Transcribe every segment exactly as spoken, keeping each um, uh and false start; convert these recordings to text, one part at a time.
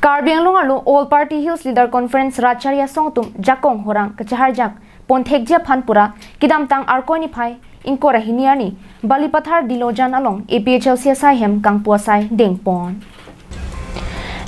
Karbi Anglong arlo All Party Hills Leader Conference Rat Chari Asong atum jakong horang kachaharjak ponthekji aphan pura kedamtang Arkoi niphai ingkoi ra hini arni Balipathar Dilojan along A P H L C asai hem kangpu asai dengpon.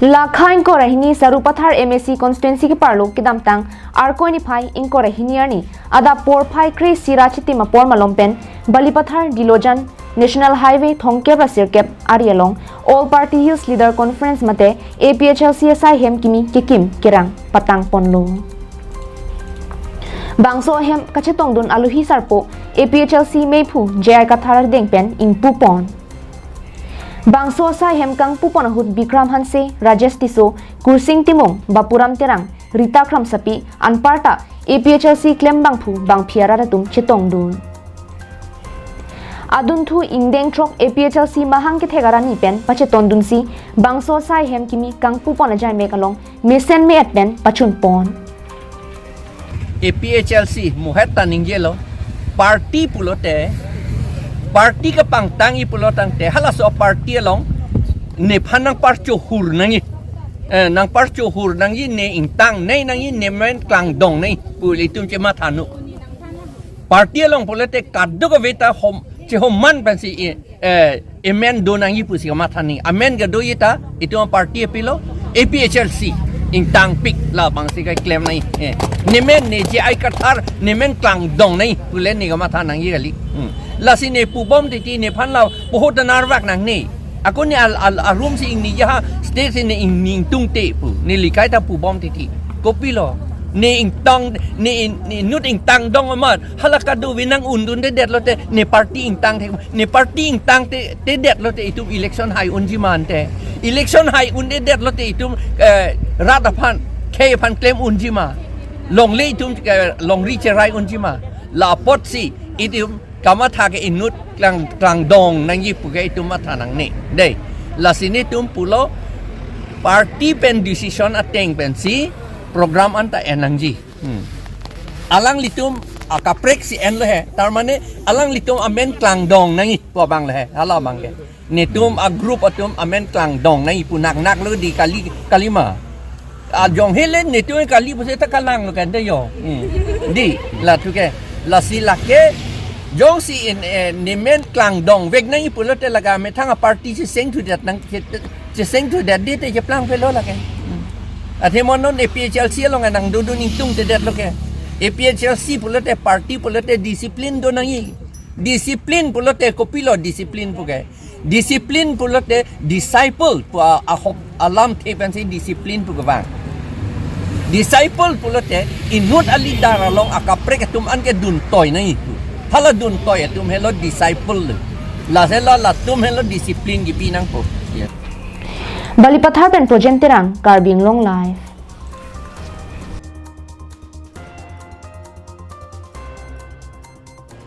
Lakha ingkoi ra hini Sarupathar M A C constituency keparlo kedamtang Arkoi niphai ingkoi ra hini arni adap porphai kre-isi ra chitim apor malom pen Balipathar Dilojan National Highway thomkep ra sirkep ari along All Party Hills Leader Conference mate A P H L C asai hem kimi kekim kerang patangponlo. Bangso ahem kachetongdun alohi sarpo A P H L C meiphu J I Kathar adeng pen ingpupon. Bangso asai hem kangpupon ahut Bikram Hanse, Rajesh Tisso, Kursing Timung, Bapuram Terang, Rita Kramsapi, anparta A P H L C klembangphu bangphi arat atum chetongdun. Adunthu ingdeng throk A P H L C mahang kethek arani pen pachetondunsi bangso asai hem kimi kangpupon ajai mek along mesen me-et pen pachunpon. A P H L C muhet ta ningjelo, party pulote, party kapangtangji pulo tangte halaso party along nephan nangparchohur nangji, eh, nangparchohur nangji, ne ingtangnei nangji, ne men klangdongnei pu ilitum chematha nu. Party along pulote kadokave ta hom, chehoman pensi, eh, amen do nangji pusi kamatha nangji. Amen kedoji ta itum party apilo, A P H L C ingtangpik, labangsi keklem nangji. Eh, nemen ne J I Kathar, nemen klangdongnei pule ne kamatha nangji kali. Hmm. Lasi ne pubom titi, nephan la pohot narvak nangne. Ako ne al, al, arum si ingni jaha, state si ne ingni ingtungte pu, ne likai ta pubom titi. Kopilo? Ne ingtang, ne in, ne inut ingtangdong amat, hala kadokave nang-undundedet lote, ne party ingtangte, ne party ingtangte, tedet lote itum election hai unji ma ante. Election hai undedet lote itum, eh, rat aphan, khei aphan klem unji ma. Longle itum, eh, longri cherai unji ma. La apotsi itum kamatha ke inut klang, klangdong nangji puke itum matha nangne. Dei, lasi netum pulo party pen decision ateng pensi program anta en nangji. Hmm. Alanglitum akaprek si enlo he. Tar mane alanglitum amen klangdong nangji pu abang le he. Hala abang ke. Netum a group atum amen klangdong nangji pu naknaklo di kali, kalima. Ajong hele netum kali pusi ta kalanglo kan de yo. Hmm. Dei, la thu ke. Lasi lake jongsi in, eh, nemen klangdong vek nangji pulote laga methang a party cheseng thudet nang, che, cheseng thudet di te cheplang pelo lake. Hmm. Athe mo non A P H L C along nangdodun ingtungtedet lo ke. A P H L C pulote, party pulote discipline do nangji. Discipline pulote kopilo discipline puke? Discipline pulote disciple pu a, ahok alamthe pensi discipline pu kevang. Disciple pulote inut a leader along akaprek atum an ke duntoi nangji pu. Hala duntoi atum helo disciple. Lasi la latum helo discipline kipi nangpo. Ya. Balipathar pen Projen Terang, Karbi Anglong Live.